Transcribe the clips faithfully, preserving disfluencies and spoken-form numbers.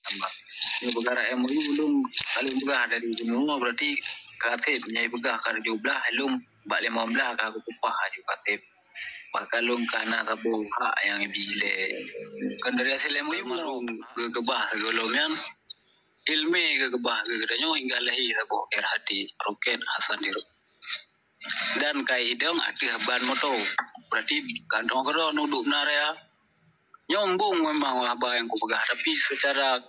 Nyoe peugah M O U lôn, kalau peugah dari ujong nyoe berarti ka sép, nyai peugah ka tujoh blaih, lôn bak limong blaih ka kupeugah aju ka sép. Bahkan lôn ka na saboh hak nyang ibi lé. Kon dari hasil M O U lôn geukeubah sigohlom nyan, ilmé geukeubah geutanyoe hingga lahé saboh R H T, Roket Hasan Dirut. Dan ka idong ateueh ban moto. Berarti kantong keudroe nuduek meunan raya. Nyombong memang haba nyang kupeugah, tapi secara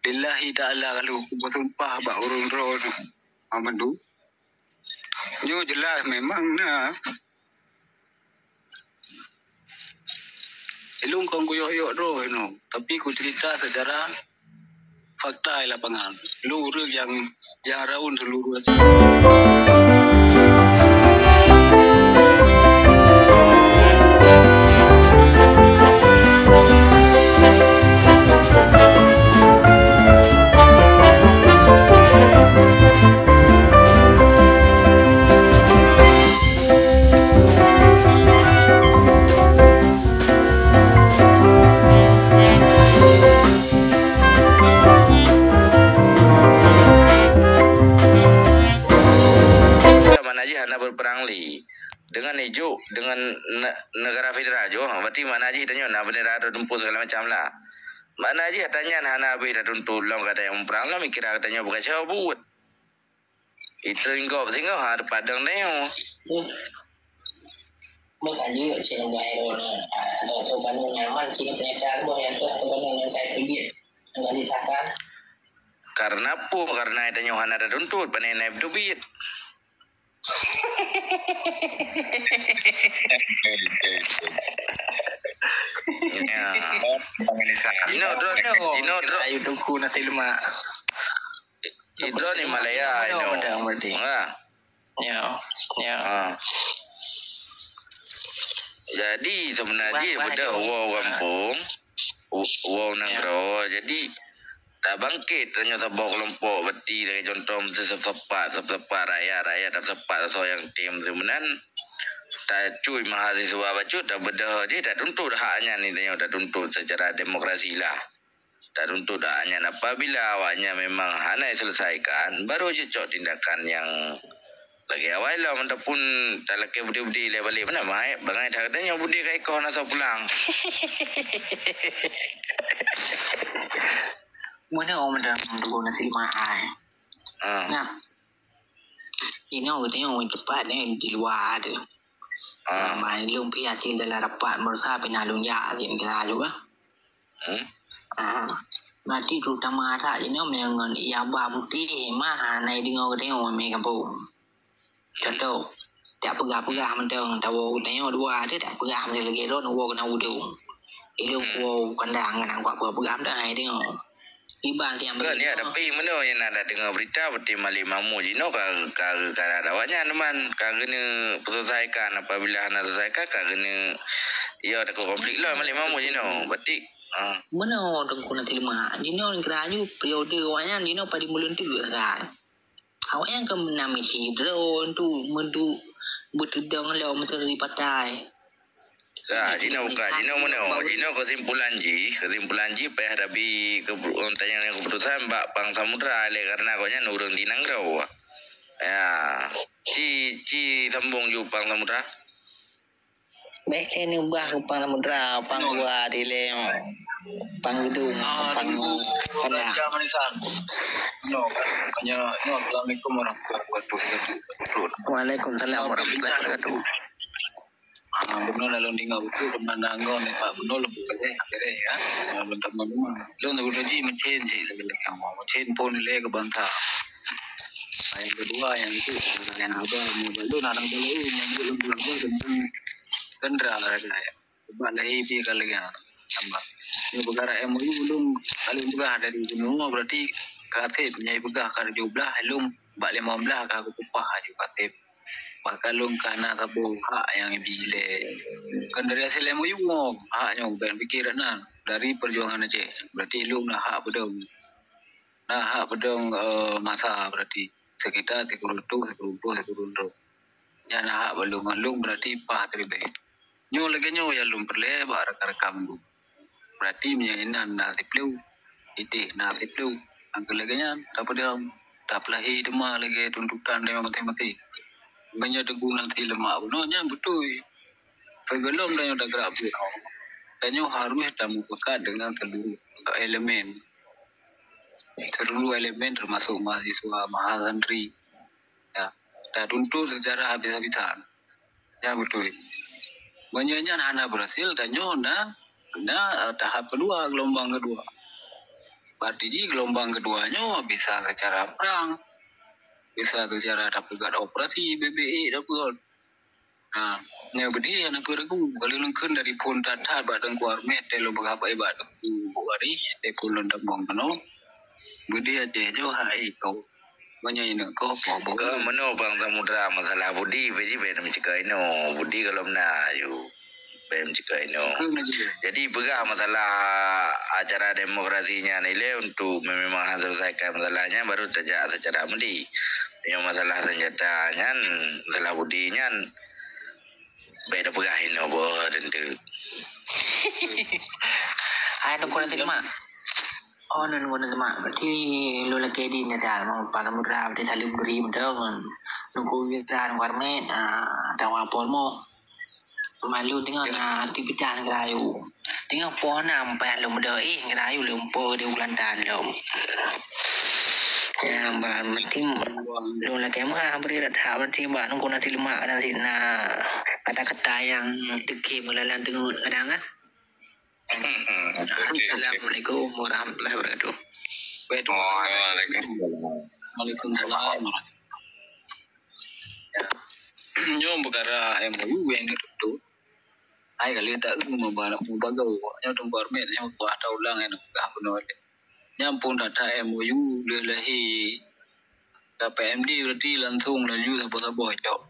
lillahi ta'ala kalau kubeusumpah bak ureueng droe Mamadou, nyoe jelas memang na. Ilung kon kuyok-yok droe inoe, tapi kucerita secara fakta di lapangan. Lôn ureueng nyang, nyang raun seluruh Mana jih hana berperang lé. Dengan ijuk, dengan ne-, negara federal jih, berarti mana jih tanyoe na bendera teumpôh segala macam lah. Mana jih tanyan hana habéh tatuntut lom kata nyang perang lom, kira tanyoe bukan siapa buet. Itu inggop singoh ha padang tanyoe. Bukan juga cik nunggu air ni. Atau tu kan nyaman kini penyakit boh yang tu atau kan yang kayak bibit. Enggak disahkan. Karena apa? Karena tanyoe hana tatuntut, panen naik tubit. Ya. Ino drone, ino drone. Ayu tungku nasi lemak. Ino drone ni Malaya ino. Ha. Ya, ya. Ha. Jadi sebenarnya bedah wow gampong, wow nanggroe. Jadi tabangkit tanyoe saboh kelompok berarti dari contoh mesti sesepat, sesepat rakyat, rakyat dan sesepat soe nyang tem sebenarnya. Tacui mahasiswa bacut, tabedah je, tatuntut hak nyan ni tanyoe, tatuntut secara demokrasi lah. Tatuntut hak nyan apabila awaknyan memang hana diselesaikan, baru jicok tindakan nyang lagèe awai lom ataupun talakèe budi-budi lé balek. Mana bangai, bangai that tanyoe budi ka ikoh na soe pulang. Mana orang macam tu nasi lemak ai. Ha. Nah. Inoe geutanyoe teumpat nyan di luwa tu. Ah. Ban lôn pih até dalam rapat meurasa pih na lôn jak até kira juga. Hmm. Ah. Berarti terutama arak inoe meunyoe ngon iya ba putéh mah hana deungoe geutanyoe mé gampông. Contoh, dak peugah-peugah mantong tawoe geutanyoe dua tu dak peugah mantong lagèe lôn woe keunan udong. Ilôn woe kandang keunan kupeugah-peugah mantong hai deungoe. Iban tiang. Kan ya, tapi meunyoe nyang na deungoe berita berarti Malik Mahmud jinoe ka, ka, ka ada awaknyan teman, ka keuneuk selesaikan, apabila hana selesaikan ka keuneuk ya takot konflik lom Malik Mahmud jinoe. Berarti, ha. Meunyoe Teungku Nasir Lemak, jinoe kira aju periode awaknyan jinoe padum buleuen teuk sagai. Awaknyan ka meunang misi droe tu meunduek beutudong lom meuturi patai. Ya, jinoe bukan, jinoe meunyoe, jinoe kesimpulan jih, kesimpulan jih payah tabi kepu-, tanyong keputusan bak Pang Samudra oleh karena gobnyan ureueng di nanggroe. Ya, ci, ci sambung ju Pang Samudra. Bèk keuneuk bah keu Pang Samudra, Pang Dua di lé, Pang Geudong, Pang Pandak. Raja Manisan. No, kan, hanya, no, assalamualaikum warahmatullahi wabarakatuh. Waalaikumsalam warahmatullahi wabarakatuh. Ah, beuna lalu tinggal betul, beuna nanggung ni, Pak. Beuna lebih kerja, kerja, ya. Ah, bentar, bentar. Lôn udah ji mesin cit lagi-lagi. Mesin pun nilai ke bangsa. Yang kedua, yang itu, yang abang, yang baru, nak, nak, yang belum, belum, belum, tentang kendera, ya. Sebab lahir dia kalau yang tambah. Ini perkara M O U belum, kalau pegang dari gunung, berarti ka sép, nyai pegang ka tujoh blaih, lôn bak limong blaih ka kupah aju ka sép. Bahkan lôn ka na saboh hak nyang ibi lé. Kon dari hasil M O U nyoe, hak nyoe bukan pikir na dari perjuangan Aceh. Berarti lôn na hak peudong. Na hak peudong, eh, masa berarti sekitar sikureueng reutôh, sikureueng ploh, sikureueng droe. Nyan na hak bak lôn ngon lôn berarti paih teuleubèh. Nyoe lagèe nyoe nyang lôn peureulèe bak rakan-rakan lôn. Berarti meunyoe inan na siplôh, Idéh na siplôh. Nyang keu lagèe nyan, tapeudong, tapeulahi teuma lagèe tuntutan tanyoe maté-maté. Meunyoe teungku na silemak bunoe, nyan beutôi. Keu gohlom tanyoe tagerak bunoe, tanyoe harôh tamupeukat deungon seuluruh elemen. Seuluruh elemen teumasok mahasiswa, mahasantri. Ya, tatuntut seucara habis-habisan. Ya, beutôi. Meunyoe nyan hana beurhasil, tanyoe na, na, eh, tahap keudua, geulumbang keudua. Berarti jih geulumbang keudua nyoe bisa seucara prang, bisa seucara tapeugöt operasi, B B E tapeugöt. Ha, nyoe beudé hana peuragu. Kalau lôn kheun dari phon that-that bak Teungku Armet, teuh lôn peugah bak Teungku Waris, teuh phon lôn tamong keunoe. Beudé Aceh nyoe hai ko. Meunyoe inong ko, po bo. Keu meunoe Bang Samudra, masalah budi, bèk jih bèk meucakap inoe. Budi gohlom na, yu. Bèk meucakap inoe. Keu na jih. Jadi, peugah masalah acara demokrasi nyan ilèe untuk memang selesaikan masalah nyan, baru tajak secara budi. Meunyoe masalah senjata nyan, masalah budi nyan, bèk tapeugah inoe boh teuntèe. Hai, Teungku, nanti lemak. Oh, nan guna semak. Berarti lôn lakèe di misal, mau Pak Samudra, berarti saleuem duri mantong. Nunggu giliran Teungku Armet, ah, dan wapol mo. Malu tengok na aktivitas Neugara Yu. Tengok poh nam payah lôn meudoe, eh, Neugara Yu lôn po di Kulantan lom. Ya, ba, berarti lôn lakèe meuah bri dak that, berarti bak nunggu nasi lemak dan si na kata-kata nyang teuke meulalan teungeut kadang, kan? Oke, oke. Assalamualaikum warahmatullahi wabarakatuh. Waalaikumsalam. Waalaikumsalam. Nyoe peukara M O U nyang teututoe. Hai kali tak mubagoe. Nyoe Teungku Armet nyoe kuah taulang nyang peugah bunoe. Nyan phon that-that M O U lheueh lahé K P M D berarti langsung laju saboh-saboh cok.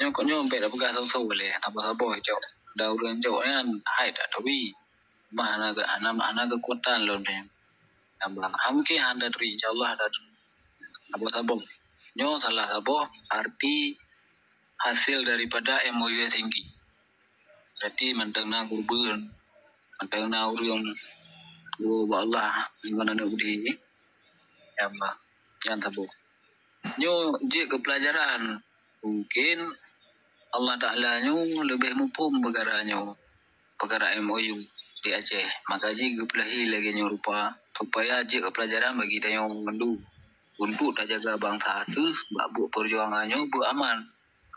Nyoe kok nyoe bèk tapeugah soe-soe lé, saboh-saboh cok. Dan ureueng cok nyan hai that turi. Bah hana, hana, hana keukuatan lom nyan. Saboh. Ha, mungkin hana turi, insya Allah hana turi. Saboh-saboh. Nyoe salah saboh arti hasil daripada M O U Helsinki. Berarti mantong na keureubeuen, mantong na ureueng geuwoe bak Allah ngon aneuk beudé. Ya Allah, nyan saboh. Nyoe jeuet keu peulajaran. Mungkin Allah Taala nyoe leubeh muphom peukara nyoe, peukara M O U di Aceh. Maka jih geupeulahé lagèe nyoe rupa, supaya jeuet keu peulajaran bagi tanyoe mandum untuk tajaga bansa teuh bak buet peujuangan nyoe beuaman.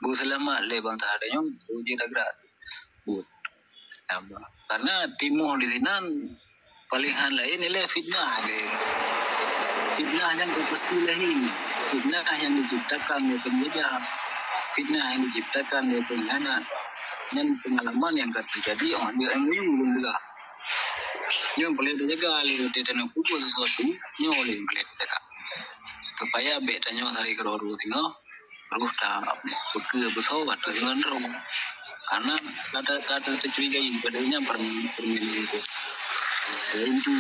Beuseulamat lé bansa tanyoe, beu jeuet tagerak buet. Karena timoh di sinan paléng han laén ilèe fitnah deh. Fitnah nyang ka pasti lahé. Fitnah nyang diciptakan lé peunjajah. Fitnah nyang diciptakan lé peungkhianat. Nyan peungalaman nyang ka teujadi óh lheueh M O U lôn peugah. Nyoe peureulèe teujaga lé watèe tanyoe peubuet sesuatu, nyoe lé peureulèe teujaga. Supaya bèk tanyoe saréng keudroe-droe singoh, roh ta-, beukeue beusoe ateueh ngon droe. Karena ka ta-, ka ta-, teucurigai padahai nyan peureun-, peurmainan itu. Laén tu,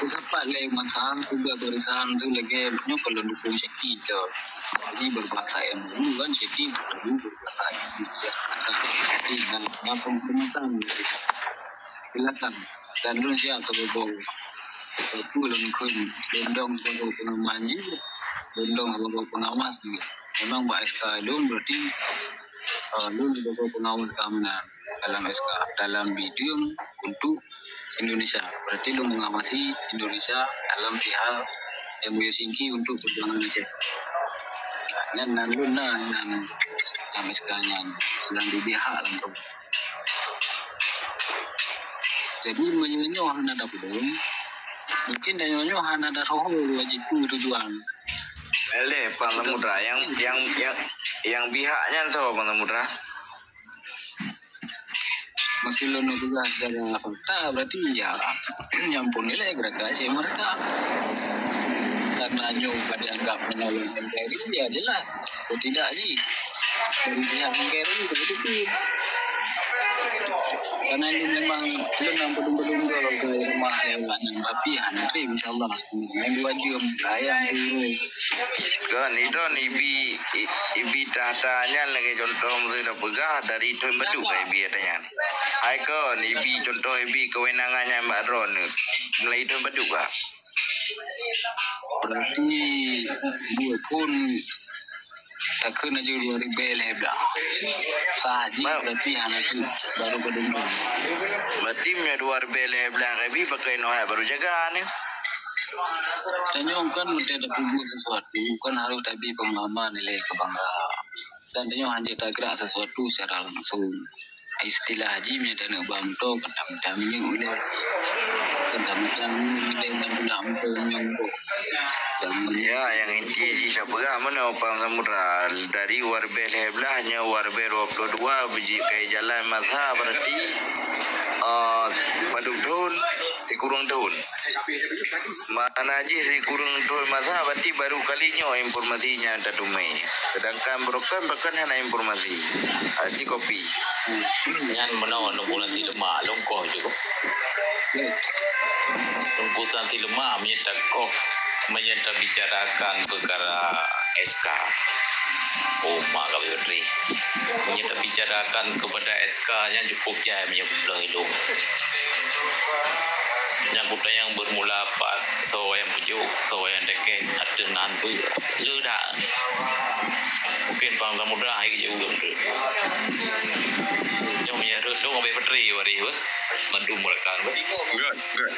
teusapat lé masa, tugas barisan tu lagèe nyoe kalau dukung Syekh Iti tu. Jadi berbahasa M O U kan, Syekh Iti berbahasa M O U. Jadi, nah, nah, penghormatan. Silakan. Dan lôn siap saboh-boh. Teungku lôn kheun, lôn dong saboh pengaman jih, lôn dong saboh pengawas jih. Memang bak S K lôn berarti, eh, lôn saboh pengawas keamanan dalam S K, dalam bidang untuk Indonesia. Berarti lôn mengawasi Indonesia dalam pihak M O U Helsinki untuk perjuangan Aceh. Nyan nan lôn na, nan, nan S K nyan, nan di pihak langsung. Jadi, meunyoe nyoe hana tapeudong, mungkin tanyoe nyoe hana tasoe wajib tujuan. Lé, Bang Samudra, yang, yang, yang, yang pihak nyan soe, Bang Samudra? Meusé lôn peugah secara fakta, berarti ya, nyang phon ilèe gerakan Aceh Merdeka. Karena nyoe ka dianggap menolong N K R I, ya jelas. Kalau tidak, ji. Dari pihak N K R I seperti itu. Karena ini memang belum yang belum-belum ke rumah hewan, tapi hana trip, insya Allah. Yang dua jam, sayang dulu. Kan, itu Ibi, I- Ibi tahta nyan lagèe contoh meusu dah peugah dari Tuan Badu ka Ibi ada nyan. Hai kon, Ibi contoh Ibi kewenangan nyan bak droeneuh. Mulai Tuan Badu ka. Berarti dua pun takheun aju dua ribèe lhèe blah. Sah jih berarti hana tu baru keudong. Berarti meunyoe dua ribèe lhèe blah Ibi pakai noh baru jaga ni. Tanyoe kan meuntèe tapeubuet sesuatu kan harus tabi pemahaman nilai kebanggaan. Dan tanyoe hana tagerak sesuatu secara langsung. Istilah jih meunyoe taneuk bam to, kadang-kadang minyeuk ulèe. Kadang-kadang ulèe ngon tulak empung nyang boh. Ya, nyang inti jih tapeugah meunoe Pang Samudra. Dari dua ribèe lhèe blah nyoe dua ribèe dua puluh dua biji kai jalan masa berarti uh, padum thôn, sikureueng thôn. Mana jih sikureueng thôn masa berarti baru kali nyoe informasi nyan tateumé. Sedangkan broken bahkan hana informasi. Haji kopi. Nyan meunoe nunggu nanti lemak lungkoh je. Tungkusan si lemak meunyoe takoh meunyoe tabicarakan peukara S K. Oh, mak kami Putri. Meunyoe tabicarakan kepada S K nyan cukup jai meunyoe peuleueh ilong. Nyang kuta nyang bermula pat, soe nyang pujuk, soe nyang dekeh, ateueh nan pun le dah. Mungkin Pang Samudra hai keu jeuem tu. Nyoe meunyoe rot dong abéh Putri waréh beuh. Mandum rakan beuh. Good, good.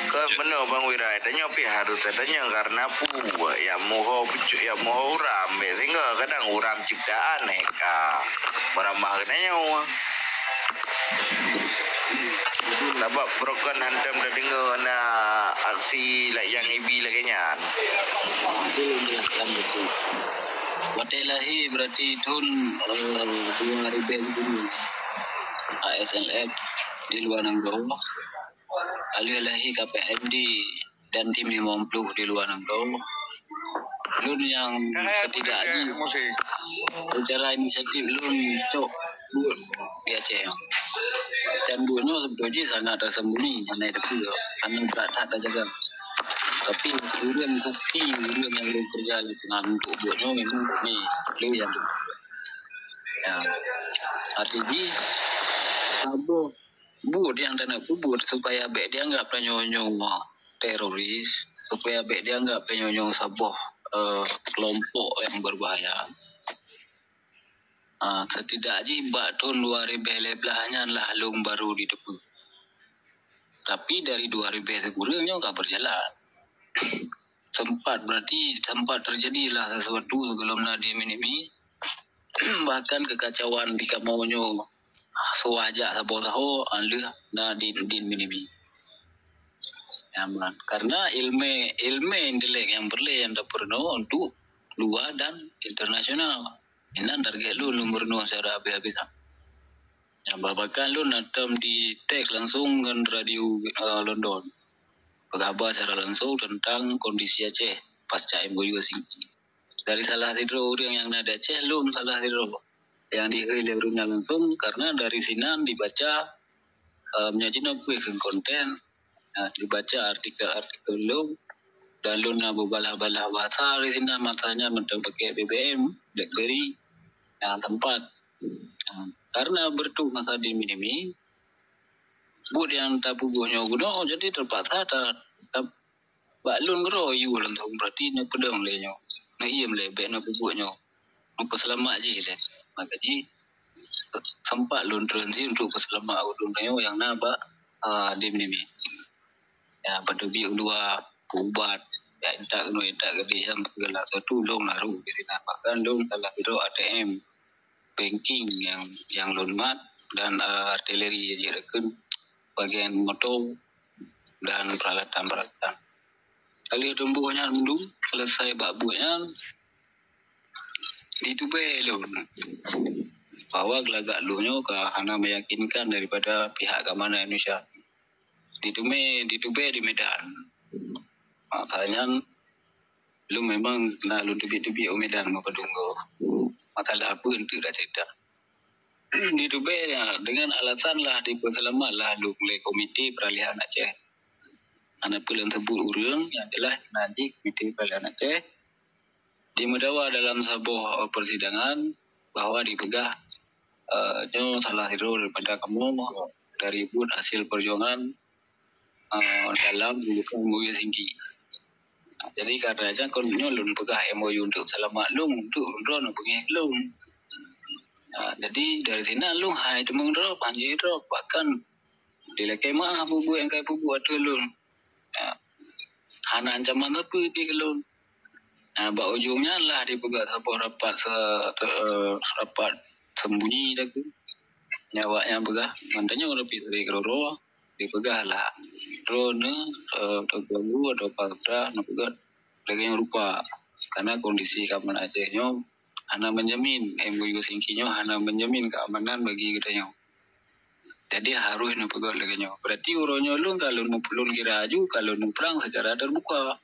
Kan beuna Bang Wirai, tanyoe pih harus tatanyong karena peue nyang muho pucuk, nyang muho uram, bèk sehingga kadang uram ciptaan heka meurambah keu tanyoe. Sabab broken hantom tadeungoe na aksi lagèe nyang Ibi lagèe nyan. Watèe lahé berarti thôn, eh, dua ribèe lima. A S L F di luwa nanggroe. Alheuh lahé K P M D dan tim limong ploh di luwa nanggroe. Lôn nyang setidak jih secara inisiatif lôn cok buet di Aceh. Dan buet nyoe sebetul jih sangat tersembunyi, hana teupeue, hana brat that tajaga. Tapi ureueng saksi, ureueng nyang lôn keureuja lé teungoh untuk buet nyoe memang kami lé nyang teupeue. Ya. Arti jih, saboh buet nyang taneuk peubuet supaya bèk dianggap tanyoe nyoe teroris, supaya bèk dianggap tanyoe nyoe saboh, eh, kelompok nyang berbahaya. Ah, setidak jih bak thôn dua ribèe lhèe blah nyan lah lôn baru jiteupeue. Tapi dari dua ribèe sikureueng nyoe ka berjalan. Sempat, berarti sempat terjadilah sesuatu sebelum na di Minimi. Bahkan kekacauan di kamoe nyoe suah jak saboh saho, ah, lheueh na di, di Minimi. Nyaman. Karena ilmu, ilmu intelek nyang peureulèe nyang tapeurunoe untuk luwa dan internasional. Inan target lôn, lôn meurunoe secara habéh-habéh. Nyang bahkan lôn hantom di teks langsung ngon radio, eh, London. Peugah haba secara langsung tentang kondisi Aceh pasca M O U Helsinki. Dari salah sidroe ureueng nyang na di Aceh, lôn salah sidroe nyang dihôi lé ureueng nyan langsung, karena dari sinan dibaca, eh, meunyoe jinoe peue keu konten, eh, dibaca artikel-artikel lôn, dan lôn na beubalah-balah bahasa di sinan masa nyan mantong pakai B B M, BlackBerry, nyang teumpat. Eh, karena bertuh masa di Minimi, buet nyang tapeubuet nyoe bunoe, jadi teupaksa ta, ta, bak lôn keudroe yue langsung, berarti neupeudong lé nyoe, neuiem lé bèk neupeubuet nyoe, neupeuseulamat jih lé. Maka jih sempat lôn transisi untuk peuseulamat ureueng tanyoe nyang na bak, ah, di Minimi. Ya, padub biek u luwa, peuubat, ya, intat keunoe, intat keudeh, nyang segala sesuatu lôn naroh di sinan. Bahkan lôn salah sidroe A T M banking nyang, nyang lôn mat dan, eh, artileri jih rakheun bagian moto dan peralatan-peralatan. Ka lheueh tumbôh nyan mandum, selesai bak buet nyan, ditubée lôn bahwa geulagak lôn nyoe ka hana meyakinkan daripada pihak keamanan Indonesia. Ditubée, ditubée di Medan. Masa nyan, lôn memang na lôn teubiet-teubiet u Medan meupadum goe. Masalah peue eunteuk dak cerita. ditubée, ya, dengan alasan lah dipeuseulamat lah lé komite peuralihan Aceh. Hana peue lôn seubut ureuëng, yang jelas na jih komite peuralihan Aceh. Dimeudawa dalam saboh, eh, persidangan bahwa dipeugah, eh, nyoe salah sidroe daripada kamoe dari buet hasil perjuangan, eh, dalam pembukaan M O U Singki. Jadi karena nyan kon nyoe lôn peugah M O U untuk seulamat lôn, untuk droeneuh beungéh lôn. Ah, jadi dari sinan lôn hai teumong drop, han jidrop, bahkan dilakée meu'ah buet-buet nyang ka peubuet ateueh lôn. Ah, hana ancaman sapeue di keu lôn. Ah, bak ujong nyan lah dipeugah saboh rapat se-, eh, rapat sembunyi takue. Nyan awak nyan peugah, ngon tanyoe tapi dari keudroe-droe dipeugah lah. Droeneuh, eh, Teungku Abu atau Pak Kepala neupeugah lagée nyoe rupa. Karena kondisi keamanan Aceh nyoe hana menjamin, M O U Singki nyoe hana menjamin keamanan bagi geutanyoe. Jadi harus neupeugah lagée nyoe. Berarti uroe nyoe lôn ka lôn meup-, lôn kira aju ka lôn muprang secara terbuka.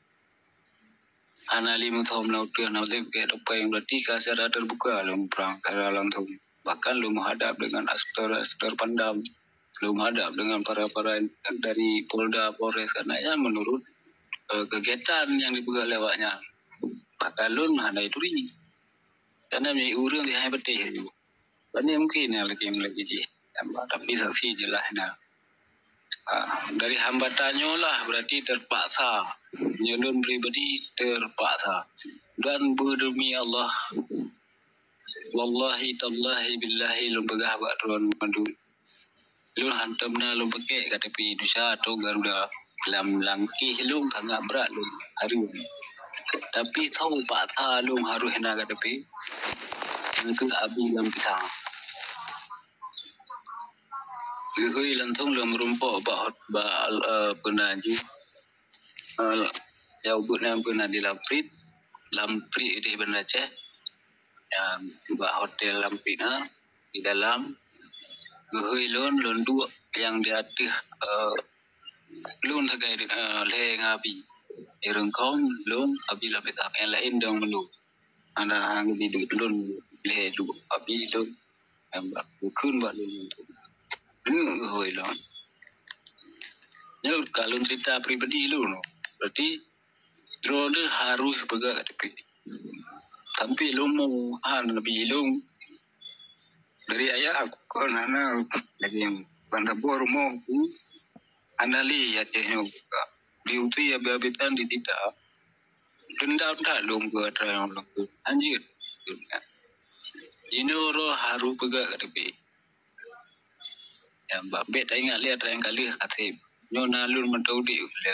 Hana lé meuthom na uteueh na udeb keu topeng, berarti ka secara terbuka lôn muprang secara langsung. Bahkan lôn meuhadap dengan aktor-aktor Pandam. Lôn meuhadap dengan para-para dari Polda, Polres, karena nyan menurut, eh, kegiatan nyang dipeugah lé awak nyan. Bahkan lôn hana ituri. Karena mi ureuëng di hai beuteh aju. Bani mungkin nyang lagée-lagée jih. Tapi saksi jeulaih na. Ah, dari hambatan nyoe lah berarti terpaksa. Nyoe lôn pribadi terpaksa. Dan berdemi Allah, wallahi tallahi billahi lôn peugah bak droeneuh mandum. Lôn hantom na lôn peukék K T P Indonesia atau Garuda. Lam langkah lôn sangat brat lôn hareuem. Tapi soe paksa lôn harôh na K T P? Nyan keuh Abi Lam Pisang. Geuhôi langsông lôn meurumpok bak hot-, bak, eh, peue nan jih. Eh, nyang ubit nan peue nan di Lamprit, Lamprit di Banda Aceh. Nyang bak hotel Lamprit na, di dalam. Geuhôi lôn, lôn duek nyang di ateueh, eh, lôn sagai, eh, lhèe ngon Abi. Di rengkong lôn, Abi Lam Pisang, nyang laén dong meulu. Hana han geubi duek lôn lhèe duek Abi lôn. Nyang bak bukon bak lôn. Nyoe geuhôi lôn. Nyoe ka lôn cerita pribadi lôn. Berarti droeneuh harôh peugah K T P. Sampai lôn mo han Abi lôn. Dari ayah aku kon hana lagée ban saboh rumoh ku hana lé Aceh nyoe buka. Di uti habéh-habéh tan di tita. Dendam that lôn keu atra nyang lôn keu. Anjeuet. Jinoe roh harôh peugah K T P. Nyang bak bèk taingat lé atra nyang ka lheueh ka seb. Nyoe na lôn mantong udeb lé.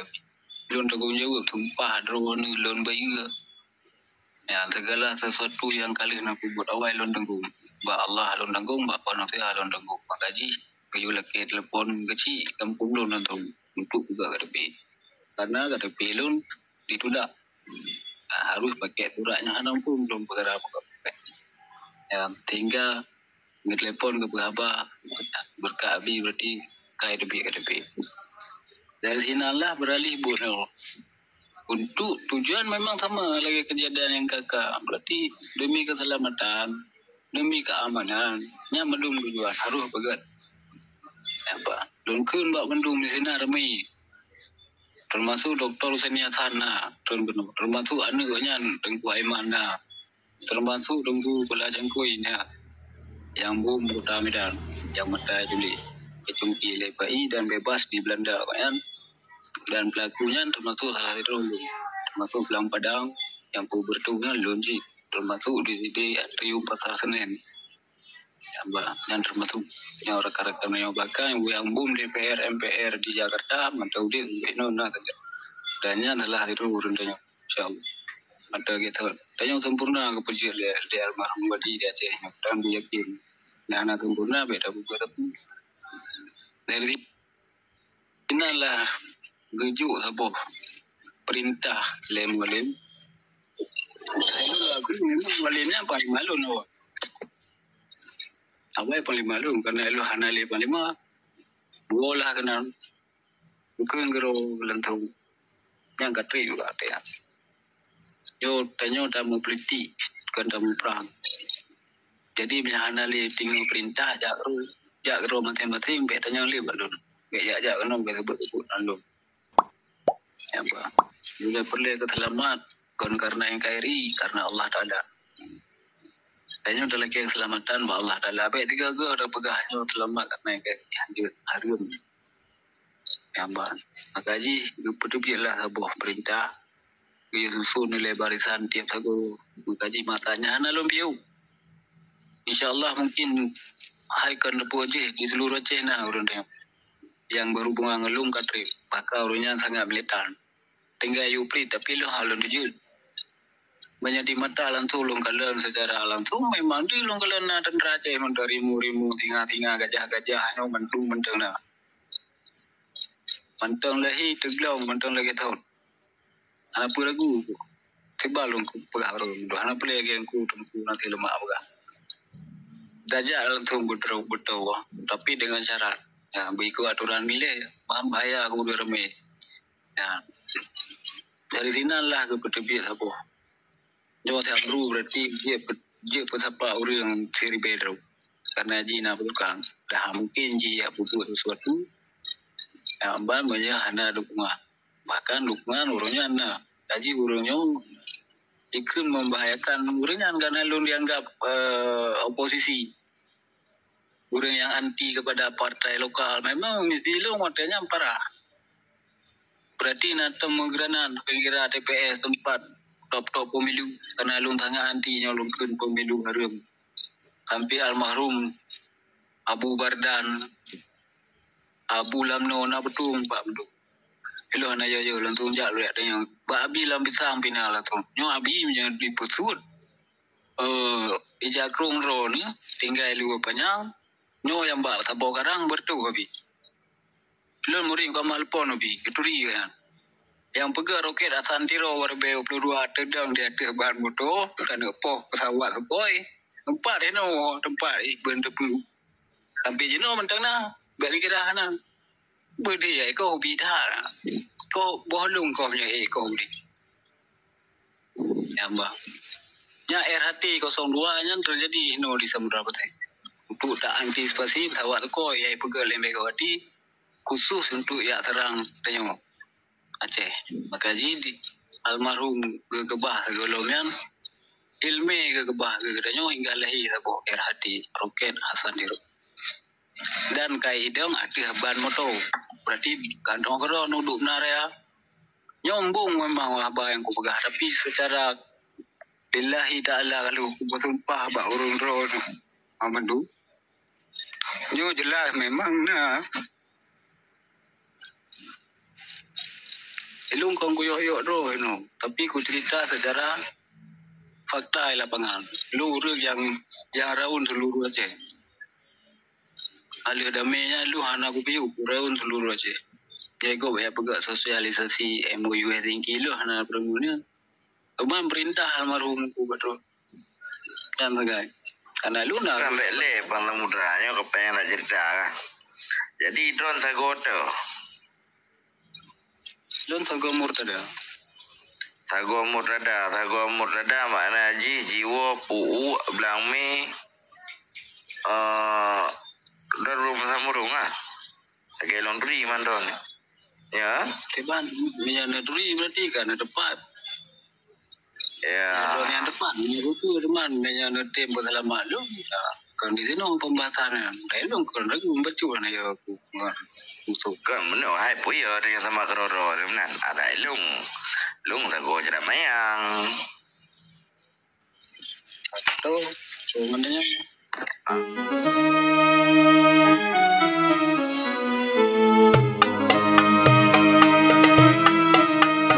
Lôn tanggung jaweueb sumpah droeneuh lôn bayeue. Nyang segala sesuatu nyang ka lheueh na peubuet awai lôn tanggong. Bak Allah lôn tanggong, bak manusia lôn tanggong. Maka jih geuyue lakée telepon keuchik gampông lôn nyan untuk peugah K T P. Karena K T P lôn ditulak. Nah, harôh pakai surat nyang hana muphom lôn peugah. Nyang sehingga geutelepon geupeuhaba, beureukat Abi berarti ka K T P, K T P. Dari sinan lah beuralih buet nyoe. Untuk tujuan memang sama lagée keujadian nyang ka-ka. Berarti demi keuseulamatan, demi keuamanan, nyan mandum tujuan harôh peugét. Apa? Lôn kheun bak mandum di sinan ramé. Teumasok Doktor Huseni Hasan na, teumasok aneuëk nyan Teungku Aiman na. Teumasok Teungku Bala Cangkôi nyan, nyang bom Kota Medan, nyang meutai tuléh, geucungki lé F B I dan bebas di Belanda awaknyan. Dan pelaku nyan teumasok salah sidroe, teumasok Blang Padang nyang peue beureutoh nyan lôn cit, teumasok di sidéh atrium Pasar Senen. Nyang ba-, nyan teumasok nyoe rakan-rakan meunyoe bahkan nyang bom D P R, M P R di Jakarta, mantong udeb sampoe inoe na saja. Dan nyan adalah sidroe ureuëng tanyoe. Insya Allah. Mantong geutanyoe sempurna geupeujeuet lé, lé almarhum Wali di Aceh nyoe. Dan beuyakin, na hana sempurna, bék tapeubuet sapeue. Dari sinan lah geujok saboh peurintah lé Mualem. Mualem nyan panglima lôn awai. Awai panglima lôn, karena lôn hana lé panglima. Dua lah keunan. Bukon keudroe leuntong. Nyang ka trép juga até nyan. Nyoe tanyoe tameupolitik, kon tamuprang. Jadi, meunyo hana lé tingoh peurintah, jak ru-, jak keudroe maséng-maséng, bèk tanyong lé bak lôn. Bèk jak-jak keunoe, bèk reubot-reubot ngon lôn. Ya, bah. Meunyo peureulèe keu seulamat, kon karena N K R I, karena Allah Taala. Tanyoe talakèe keuseulamatan bak Allah Taala. Bèk tiga-tiga tapeugah nyoe seulamat karena N K R I, hanjeuet, hareuem. Nyang ban. Maka jih geupeuteubiet lah saboh peurintah, geuyue susun nilai barisan tiep sagoe. Maka jih masa nyan hana lôn piôh. Insya Allah mungkin hai kon teupeu jih di seluruh Aceh na ureueng nyan nyang berhubungan ngon lôn ka trép. Maka ureueng nyan sangat militan. Tinggai yue prit tapi lôn hana lôn tujeuet. Meunyo di mata langsung lôn kalon secara langsung, memang di lôn kalon na teuntra Aceh mantong rimu-rimu, singa-singa, gajah-gajah, nyoe mandum mantong na. Mantong lahé teuglong, mantong lagèe thon. Hana peue ragu. Tiba lôn kupeugah droe, hana peue lagèe Teungku, Teungku nanti leumah peugah. Tajak langsung beutôi, beutôi, tapi dengan syarat. Ya, beuikot aturan milék, paham bahaya keu ureueng ramé. Ya. Dari sinan lah geupeuteubiet saboh. Nyoe si Amru berarti jeuet pe-, jeuet peusapa ureueng siribèe droe. Karena jih na peutukang. Dah mungkin jih jak peubuet sesuatu. Nyang ban meunyo hana dukungan. Bahkan dukungan ureueng nyan na. Jadi ureueng nyoe jikheun membahayakan ureueng nyan karena lôn dianggap, eh, oposisi. Ureueng nyang anti kepada partai lokal. Memang misi lôn watèe nyan parah. Berarti na tom meugranat kira-kira T P S tempat top-top pemilu. Karena lôn sangat anti nyoe lôn kheun pemilu hareuem. Sampai almarhum Abu Bardan, Abu Lamno na beutôi Pak Abdul. Ilôn hana yo-yo langsung jak lôn jak tanyong. Bak Abi lam pisang pina langsung. Nyoe Abi meunyo dipeusuet, eh, ija krong droe ni tinggai luwa panyang. Nyoe nyang bak saboh karang beureutoh Abi. Lôn murit keu Mak Lupon Abi, geuturi kan. Nyang peugah roket asan tiro wareubèe dua puluh dua teudong di ateueh ban moto, keuneuk poh pesawat Sukhoi. Teumpat inoe, teumpat ibeuen teupeu. Sampai jinoe mantong na, bèk dikira hana. Beudé ai koh ubit that. Koh boh lôn koh meunyoe éh koh ubit. Ya Allah. Nya R H T kosong dua nyan teujadi inoe di Samudra Pasai. Untuk ta antisipasi pesawat Sukhoi nyang ipeugöt lé Megawati khusus untuk jak serang tanyoe Aceh. Maka jih di almarhum geukeubah sigohlom nyan, ileumèe geukeubah keu geutanyoe hingga lahé saboh R H T, roket Hasan Tiro. Dan ka idong ateueh ban moto. Berarti kantong keudroe nuduek meunan raya. Nyombong memang haba nyang kupeugah, tapi secara lillahi ta'ala ka lheueh kupeusumpah bak ureueng droe nyoe. Mamadou. Nyoe jelas memang na. Ilôn kon kuyok-yok droe nyoe, tapi kucerita secara fakta di lapangan. Lôn ureueng nyang, nyang raun seluruh Aceh. Aleuh damé nyan lôn hana kupiôh, kuraun seluruh Aceh. Jai gob ya peugah sosialisasi M O U Helsinki lôn hana peureumeun nyan. Teuma peurintah almarhum Teungku Badrul. Nyan sagai. Karena lôn na. Kan bèk lé Bang Samudra nyoe ka payah nak cerita kan. Jadi droen sagoe teuh. Lôn sagoe murtada. Sagoe murtada, sagoe murtada makna jih jiwoe pu'uk blang mé, eh, dan rupa samurung ah. Lagèe lôn turi mandon. Ya. Kiban, meunyo na turi berarti ka na teumpat. Ya. Lôn nyang teumpat, meunyo buku teuma, meunyo na tem peuseulamat lôn, ya. Kon di sinoe pembahasan nyan. Dai lôn kon ragu membaca na ya aku. Untuk. Kon meunoe hai peue ya tanya sama keudroe-droe meunan. Ada ilung. Lung sagoe jeuet mayang. Atau, cuman nyan.